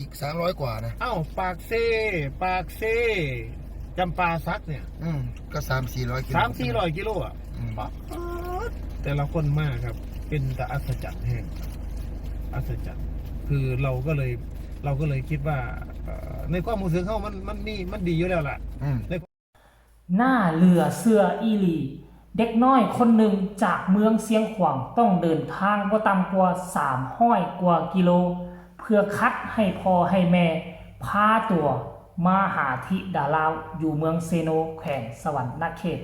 ອີກສາມຮ້ອຍກວ່ານະ. ເອົ້າ ປາກເຊ ປາກເຊ ຈຳປາສັກເນຍ ອືມ ກໍສາມສີ່ຮ້ອຍກິໂລ ສາມສີ່ຮ້ອຍກິໂລອະ. ອືມ ປາດ ແຕ່ລະຄົນມາຄັບ ເປັນຕາອັດສະຈັນແຮງ ອັດສະຈັນ. ຄືເຮົາກໍເລີຍ ເຮົາກໍເລີຍຄິດວ່າ ເອີ ໃນຄວາມຮູ້ສຶກເຮົາ ມັນ ມັນມີ ມັນດີຢູ່ແລ້ວລະ ອືມ ໃນ ໜ້າເຫຼືອເຊື່ອອີ່ຫຼີ, ເດັກນ້ອຍຄົນໜຶ່ງຈາກເມືອງຊຽງຂວາງຕ້ອງເດີນທາງບໍ່ຕ່ຳກວ່າສາມຮ້ອຍກວ່າກິໂລ ເພື່ອຂັດໃຫ້ພໍ່ໃຫ້ແມ່ພາຕົວມາຫາທິດາລາວ ຢູ່ເມືອງເຊໂນ ແຂວງສະຫວັນນະເຂດ.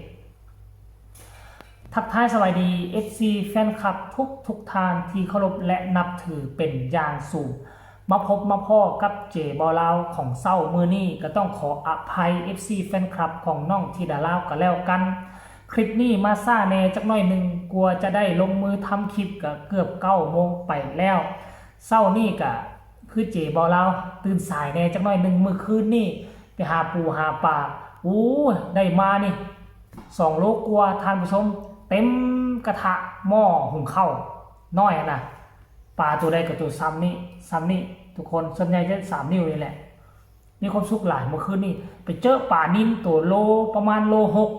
ທັກທາຍສະບາຍດີ ເອັຟຊີ ແຟນຄລັບທຸກໆທ່ານທີ່ເຄົາລົບ ແລະ ນັບຖືເປັນຢ່າງສູງ. ມາພົບມາພໍ້ກັບເຈເບົາລາວຂອງເຊົ້າມື້ນີ້ ກໍຕ້ອງຂໍອະໄພ ເອັຟຊີ ແຟນຄລັບຂອງນ້ອງທິດາລາວກໍແລ້ວກັນ. ຄລິບນີ້ມາຊ້າແດ່ຈັກໜ້ອຍໜຶ່ງ, ກວ່າຈະໄດ້ລົງມືທຳຄລິບກໍເກືອບເກົ້າໂມງໄປແລ້ວ. ເຊົ້ານີ້ກໍຄືເຈເບົາລາວຕື່ນສາຍແດ່ຈັກໜ້ອຍໜຶ່ງ. ມື້ຄືນນີ້ໄປຫາປູຫາປາ, ໂອ້ ໄດ້ມານີ້ ສອງໂລກວ່າ ທ່ານຜູ້ຊົມ, ເຕັມກະທະໝໍ້ຫຸງເຂົ້ານ້ອຍຫັ້ນນະ. ປາໂຕໃດກໍໂຕຊ່ຳນີ້ ຊ່ຳນີ້ທຸກຄົນ, ສ່ວນໃຫຍ່ຈະສາມນິ້ວນີ້ແຫຼະ. ມີຄວາມສຸກຫຼາຍ. ມື້ຄືນນີ້ໄປເຈີປານິນໂຕໂລ ປະມານໂລຫົກ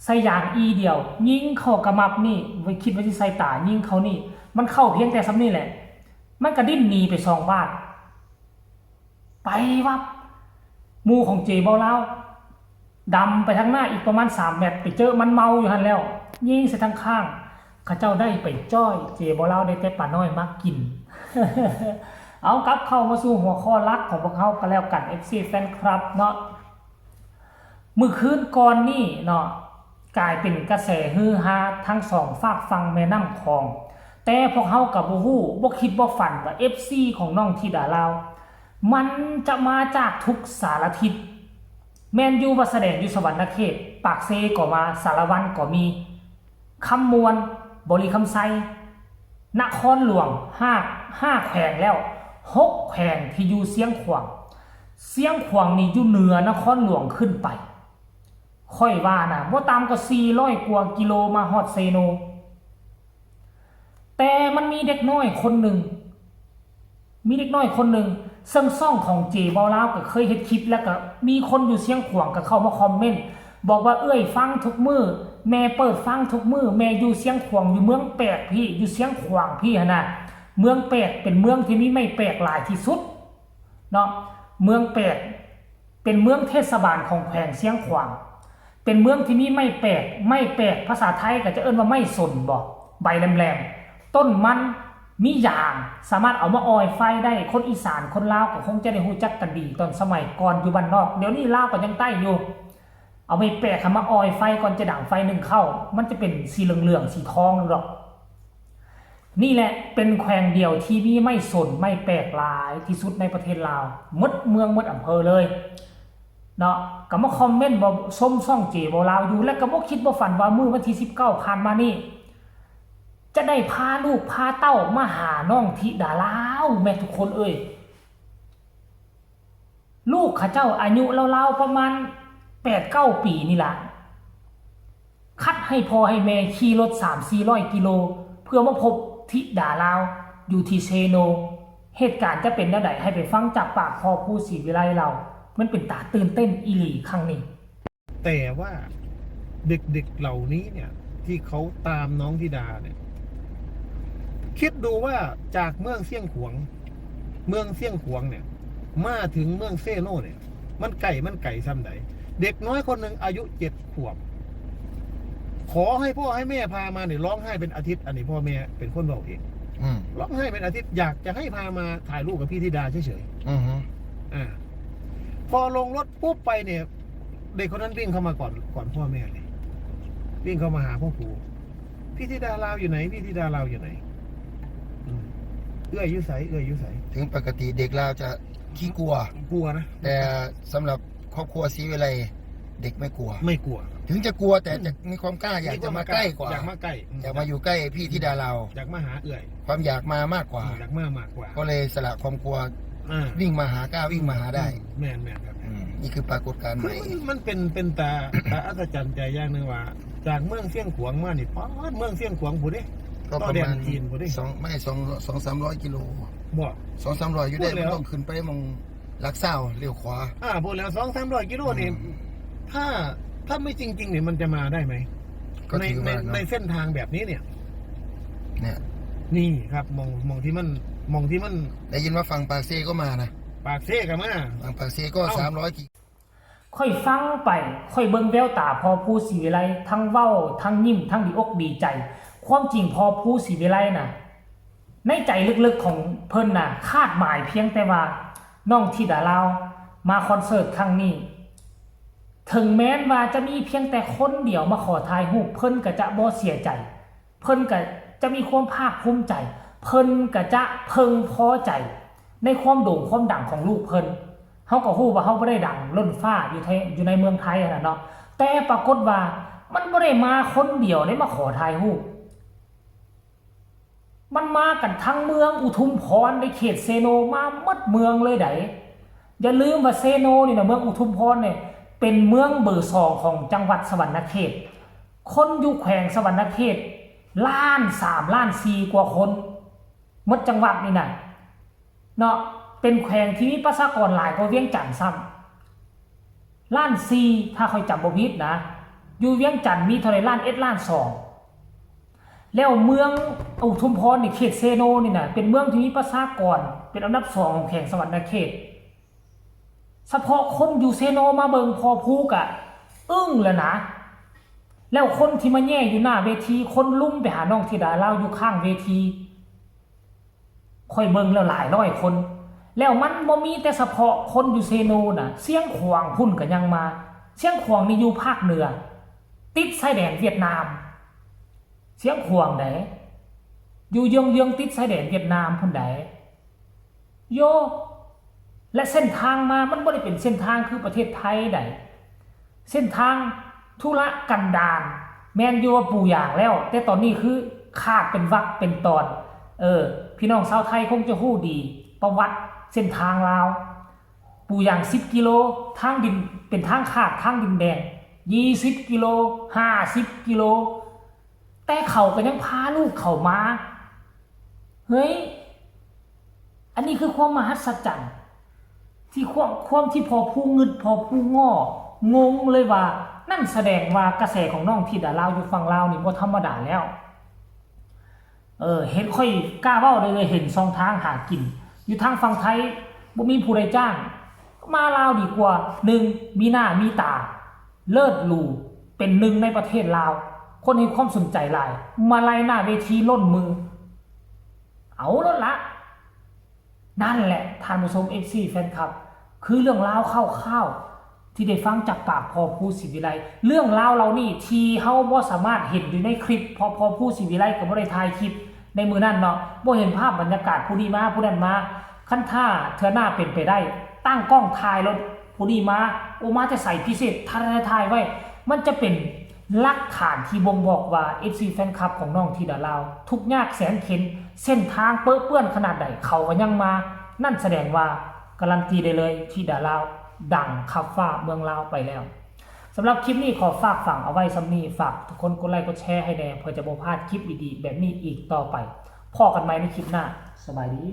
ໃສ່ຢາງອີ່ດຽວ ຍິງເຂົ້າກະໝັບນີ້, ຄິດວ່າຊິໃສ່ຕາ ຍິງເຂົ້ານີ້, ມັນເຂົ້າພຽງແຕ່ຊ່ຳນີ້ແຫຼະ, ມັນກະດີ້ນໜີໄປສອງບາດ ໄປວັບ. ໝູ່ຂອງເຈເບົາລາວ ດຳໄປທາງໜ້າອີກປະມານສາມແມັດ, ໄປເຈີມັນເມົາຢູ່ຫັ້ນແລ້ວ, ຍິງໃສ່ທາງຂ້າງ. ເຂົາເຈົ້າໄດ້ໄປຈ້ອຍ, ເຈເບົາລາວໄດ້ແຕ່ປານ້ອຍມາກິນ. ເອົາ ກັບເຂົ້າມາສູ່ຫົວຂໍ້ຫຼັກຂອງພວກເຮົາກໍແລ້ວກັນ ເອັຟຊີ ແຟນຄລັບເນາະ. ມື້ຄືນກ່ອນນີ້ເນາະ ກາຍເປັນກະແສຮືຮາທັງສອງຟາກຝັ່ງແມ່ນ້ຳຂອງ, ແຕ່ພວກເຮົາກໍບໍ່ຮູ້ ບໍ່ຄິດບໍ່ຝັນວ່າ ເອັຟຊີ ຂອງນ້ອງທິດາລາວ ມັນຈະມາຈາກທຸກສາລະທິດ. ແມ່ນຢູ່ວ່າສະແດງຢູ່ສະຫວັນນະເຂດ, ປາກເຊກໍມາ, ສາລະວັນກໍມີ, ຄຳມ່ວນ, ບໍລິຄຳໄຊ, ນະຄອນຫຼວງ, ຫ້າ ຫ້າແຂວງແລ້ວ, ຫົກແຂວງທີ່ຢູ່ຊຽງຂວາງ. ຊຽງຂວາງນີ້ຢູ່ເໜືອນະຄອນຫຼວງຂຶ້ນໄປ. ຂ້ອຍວ່ານະ ບໍ່ຕ່ຳກວ່າສີ່ຮ້ອຍກວ່າກິໂລມາຮອດເຊໂນ. ແຕ່ມັນມີເດັກນ້ອຍຄົນໜຶ່ງ, ມີເດັກນ້ອຍຄົນໜຶ່ງ ເຊິ່ງຊ່ອງຂອງເຈເບົາລາວກໍເຄີຍເຮັດຄລິບ, ແລ້ວກໍມີຄົນຢູ່ຊຽງຂວາງກໍເຂົ້າມາຄອມເມັນບອກວ່າ ເອື້ອຍຟັງທຸກມື້, ແມ່ເປີດຟັງທຸກມື້, ແມ່ຢູ່ຊຽງຂວາງ, ຢູ່ເມືອງແປກພີ້, ຢູ່ຊຽງຂວາງພີ້ຫັ້ນນະ. ເມືອງແປກເປັນເມືອງທີ່ມີໄມ້ແປກຫຼາຍທີ່ສຸດເນາະ, ເມືອງແປກ ເປັນເມືອງເທດສະບານຂອງແຂວງຊຽງຂວາງ, ເປັນເມືອງທີ່ມີໄມ້ແປກ, ໄມ້ແປກພາສາໄທກໍຈະເອີ້ນວ່າໄມ້ສົນບໍ, ໃບແຫຼມໆ, ຕົ້ນມັນມີຢາງ, ສາມາດເອົາມາອອຍໄຟໄດ້. ຄົນອີສານຄົນລາວກໍຄົງຈະໄດ້ຮູ້ຈັກກັນດີ ຕອນສະໄໝກ່ອນຢູ່ບ້ານນອກ, ດຽວນີ້ລາວກໍຍັງໃຊ້ຢູ່. ເອົາໄມ້ແປກຫັ້ນມາອອຍໄຟກ່ອນຈະດັງໄຟໜຶ່ງເຂົ້າ, ມັນຈະເປັນສີເຫຼືອງໆ ສີທອງຢູ່ດອກ. ນີ້ແຫຼະເປັນແຂວງດຽວທີ່ມີໄມ້ສົນໄມ້ແປກຫຼາຍທີ່ສຸດໃນປະເທດລາວ, ໝົດເມືອງໝົດອຳເພີເລີຍເນາະ. ກໍມາຄອມເມັນວ່າຊົມຊ່ອງເຈເວົ້າລາວຢູ່, ແລະກໍບໍ່ຄິດບໍ່ຝັນວ່າມື້ວັນທີສິບເກົ້າຜ່ານມານີ້ ຈະໄດ້ພາລູກພາເຕົ້າມາຫານ້ອງທິດາລາວ. ແມ່ນທຸກຄົນເອີຍ, ລູກເຂົາເຈົ້າອາຍຸລາວໆປະມານແປດເກົ້າປີນີ້ລະ, ຄັດໃຫ້ພໍ່ໃຫ້ແມ່ຂີ່ລົດສາມສີ່ຮ້ອຍກິໂລ ເພື່ອມາພົບທິດາລາວຢູ່ທີ່ເຊໂນ. ເຫດການຈະເປັນແນວໃດ ໃຫ້ໄປຟັງຈາກປາກພໍ່ພູສີວິໄລເລົ່າ. ມັນເປັນຕາຕື່ນເຕັ້ນອີ່ຫຼີຄັ້ງນີ້. แต่ว่าเด็กๆเหล่านี้เนี่ย ที่เขาตามน้องธิดาเนี่ย คิดดูว่าจากเมืองเสี้ยงขวาง เมืองเสี้ยงขวางเนี่ย มาถึงเมืองเซโนเนี่ย มันไกล มันไกลส่ำใด เด็กน้อยคนหนึ่งอายุเจ็ดขวบ ขอให้พ่อให้แม่พามาเนี่ย ร้องไห้เป็นอาทิตย์ อันนี้พ่อแม่เป็นคนบอกเอง อืม ร้องไห้เป็นอาทิตย์ อยากจะให้พามาถ่ายรูปกับพี่ธิดาเฉยๆ อือฮึ อ่า พอลงรถปุ๊บไปเนี่ย เด็กคนนั้นวิ่งเข้ามาก่อน ก่อนพ่อแม่เลย วิ่งเข้ามาหาพ่อปู่ พี่ธิดาลาวอยู่ไหน พี่ธิดาลาวอยู่ไหน อืม ເອື້ອຍຢູ່ໃສ ເອື້ອຍຢູ່ໃສ ເຖິງປົກກະຕິເດັກລາວຈະຂີ້ກົວ ກົວນະ ແຕ່ສຳລັບຄອບຄົວສີວິໄລ ເດັກໄມ່ກົວ ໄມ່ກົວ ເຖິງຈະກົວ ແຕ່ ອືມ ຈະມີຄວາມກ້າ ຢາກຈະມາໃກ້ກວ່າ ມີຄວາມກ້າ ຢາກມາໃກ້ ອືມ ຢາກມາຢູ່ໃກ້ພີ່ທິດາລາວ ຢາກມາຫາເອື້ອຍ ຄວາມຢາກມາມາກກວ່າ ອືມ ຢາກມາມາກກວ່າ ກໍເລີຍສະຫຼະຄວາມກົວ ອ່າ ວິ່ງມາຫາ ກ້າວິ່ງມາຫາໄດ້ ອືມ ແມ່ນໆ ແມ່ນໆ ອືມ ນີ້ຄືປາກົດການໃໝ່ ຄືມັນ ມັນເປັນ ເປັນຕາ ຕາອັດສະຈັນໃຈຢ່າງໜຶ່ງວ່າ ຈາກເມືອງຊຽງຂວາງມານີ້ ປາດ ເມືອງຊຽງຂວາງພຸ້ນເດ້ ກໍປະມານ ຕໍ່ແດນຈີນພຸ້ນເດ້ ສອງ ໄມ່ ສອງ ສອງສາມຮ້ອຍກິໂລ ບໍ່ ສອງສາມຮ້ອຍຢູ່ເດ້ ພຸ້ນແຫຼ້ວ ມັນຕ້ອງຂຶ້ນໄປໝ່ອງຫຼັກຊາວ ລ້ຽວຂວາ ອ່າ ພຸ້ນແລ້ວ ສອງສາມຮ້ອຍກິໂລນີ້ ອືມ ຖ້າ ຖ້າໄມ່ຈິງໆນີ້ ມັນຈະມາໄດ້ໄໝ? ກໍ ໃນ ໃນ ໃນເສັ້ນທາງແບບນີ້ເນ່ຍ ເນ່ຍ ນີ້ຄັບ ໝ່ອງ ໝ່ອງທີ່ມັນ ໝ່ອງທີ່ມັນ ໄດ້ຍິນວ່າຝັ່ງປາກເຊກໍມານະ ປາກເຊກໍມາ ຝັ່ງປາກເຊກໍ ເອົ້າ ສາມຮ້ອຍກິໂລ ຂ້ອຍຟັງໄປ ຂ້ອຍເບິ່ງແວວຕາພໍ່ພູສີວິໄລ ທັງເວົ້າ ທັງຍິ້ມ ທັງດີອົກດີໃຈ. ຄວາມຈິງພໍ່ພູສີວິໄລນະ ໃນໃຈເລິກໆຂອງເພິ່ນນະ ຄາດໝາຍພຽງແຕ່ວ່ານ້ອງທິດາລາວມາຄອນເສີດຄັ້ງນີ້ ເຖິງແມ່ນວ່າຈະມີພຽງແຕ່ຄົນດຽວມາຂໍຖ່າຍຮູບ ເພິ່ນກໍຈະບໍ່ເສຍໃຈ. ເພິ່ນກະຈະມີຄວາມພາກພູມໃຈ ເພິ່ນກະຈະເພິ່ງພໍໃຈໃນຄວາມໂດ່ງຄວາມດັງຂອງລູກເພິ່ນ. ເຮົາກໍຮູ້ວ່າເຮົາບໍ່ໄດ້ດັງລົ້ນຟ້າຢູ່ໃນ ຢູ່ໃນເມືອງໄທຫັ້ນນະເນາະ ແຕ່ປາກົດວ່າມັນບໍ່ໄດ້ມາຄົນດຽວເດ້ມາຂໍຖ່າຍຮູບ ມັນມາກັນທັງເມືອງອຸທຸມພອນ ໃນເຂດເຊໂນ ມາໝົດເມືອງເລີຍໃດ໋. ຢ່າລືມວ່າເຊໂນນີ້ນະ ເມືອງອຸທຸມພອນນີ້ ເປັນເມືອງເບີສອງຂອງຈັງຫວັດສະຫວັນນະເຂດ. ຄົນຢູ່ແຂວງສະຫວັນນະເຂດ ລ້ານສາມ ລ້ານສີ່ກວ່າຄົນ ໝົດຈັງຫວັດນີ້ນະເນາະ ເປັນແຂວງທີ່ມີປະຊາກອນຫຼາຍກວ່າວຽງຈັນຊ້ຳ ລ້ານສີ່ ຖ້າຂ້ອຍຈຳບໍ່ຜິດນະ. ຢູ່ວຽງຈັນມີເທົ່າໃດ? ລ້ານເອັດ ລ້ານສອງ. ແລ້ວເມືອງອຸທຸມພອນນີ້ ເຂດເຊໂນນີ້ນະ ເປັນເມືອງທີ່ມີປະຊາກອນເປັນອັນດັບສອງຂອງແຂວງສະຫວັນນະເຂດ. ສະເພາະຄົນຢູ່ເຊໂນມາເບິ່ງພໍ່ພູກະອຶ້ງແລ້ວນະ. ແລ້ວຄົນທີ່ມາແຍ່ຢູ່ໜ້າເວທີ ຄົນລຸມໄປຫານ້ອງທິດາລາວຢູ່ຂ້າງເວທີ ຂ້ອຍເບິ່ງແລ້ວຫຼາຍຮ້ອຍຄົນ. ແລ້ວມັນບໍ່ມີແຕ່ສະເພາະຄົນຢູ່ເຊໂນນະ ຊຽງຂວາງພຸ້ນກະຍັງມາ. ຊຽງຂວາງນີ້ຢູ່ພາກເໜືອ ຕິດຊາຍແດນຫວຽດນາມ. ຊຽງຂວາງໃດ໋ ຢູ່ເຍືອງໆຕິດຊາຍແດນຫວຽດນາມພຸ້ນໃດ໋ ໂຢ. ແລະເສັ້ນທາງມາ ມັນບໍ່ໄດ້ເປັນເສັ້ນທາງຄືປະເທດໄທໃດ໋ ເສັ້ນທາງທຸລະກັນດານ. ແມ່ນຢູ່ວ່າປູຢາງແລ້ວ ແຕ່ຕອນນີ້ຄືຂາດເປັນວັກເປັນຕອນ. ເອີ ພີ່ນ້ອງຊາວໄທຄົງຈະຮູ້ດີປະຫວັດເສັ້ນທາງລາວ. ປູຢາງສິບກິໂລ ທາງດິນ ເປັນທາງຂາດ ທາງດິນແດງ ຊາວກິໂລ ຫ້າສິບກິໂລ ແຕ່ເຂົາກໍຍັງພາລູກເຂົາມາ. ເຮີ້ຍ ອັນນີ້ຄືຄວາມມະຫັດສະຈັນ ທີ່ຄວາມ ຄວາມທີ່ພໍ່ພູງຶດ ພໍ່ພູງໍ້ ງົງເລີຍວ່າ ນັ້ນສະແດງວ່າກະແສຂອງນ້ອງທິດາລາວຢູ່ຝັ່ງລາວນີ້ບໍ່ທຳມະດາແລ້ວ. ເອີ ເຫັນ ຂ້ອຍກ້າເວົ້າເລີຍ ເຫັນຊ່ອງທາງຫາກິນ ຢູ່ທາງຝັ່ງໄທບໍ່ມີຜູ້ໃດຈ້າງ ມາລາວດີກວ່າ. ໜຶ່ງ ມີໜ້າມີຕາ ເລີດຫຼູ ເປັນໜຶ່ງໃນປະເທດລາວ ຄົນໃຫ້ຄວາມສົນໃຈຫຼາຍ ມາໄລ່ໜ້າເວທີລົ້ນມື ເອົາໂລດລະ. ນັ້ນແຫຼະທ່ານຜູ້ຊົມ ເອັຟຊີ ແຟນຄລັບ ຄືເລື່ອງລາວຄ່າວໆ ທີ່ໄດ້ຟັງຈາກປາກພໍ່ພູສີວິໄລ. ເລື່ອງລາວເຫຼົ່ານີ້ທີ່ເຮົາບໍ່ສາມາດເຫັນຢູ່ໃນຄລິບ ເພາະພໍ່ພູສີວິໄລກໍບໍ່ໄດ້ຖ່າຍຄລິບໃນມື້ນັ້ນເນາະ ບໍ່ເຫັນພາບບັນຍາກາດຜູ້ນີ້ມາຜູ້ນັ້ນມາ. ຄັນຖ້າເທື່ອໜ້າເປັນໄປໄດ້ ຕັ້ງກ້ອງຖ່າຍໂລດ ຜູ້ນີ້ມາ ໂອ ມາແຕ່ໃສ ພິເສດ ຖ່າຍ ຖ່າຍໄວ້ ມັນຈະເປັນຫຼັກຖານທີ່ບົ່ງບອກວ່າ ເອັຟຊີ ແຟນຄລັບຂອງນ້ອງທິດາລາວ ທຸກຍາກແສນເຂັນ ເສັ້ນທາງເປິເປື້ອນຂະໜາດໃດ ເຂົາກໍຍັງມາ. ນັ້ນສະແດງວ່າ ກາລັນຕີໄດ້ເລີຍ ທິດາລາວດັງຂ້າມຟ້າເມືອງລາວໄປແລ້ວ. ສຳລັບຄລິບນີ້ຂໍຝາກຝັງເອົາໄວ້ສ່ຳນີ້ ຝາກທຸກຄົນກົດໄລກົດແຊໃຫ້ແດ່ ເພື່ອຈະບໍ່ພາດຄລິບດີໆແບບນີ້ອີກຕໍ່ໄປ. ພໍ້ກັນໃໝ່ໃນຄລິບໜ້າ. ສະບາຍດີ.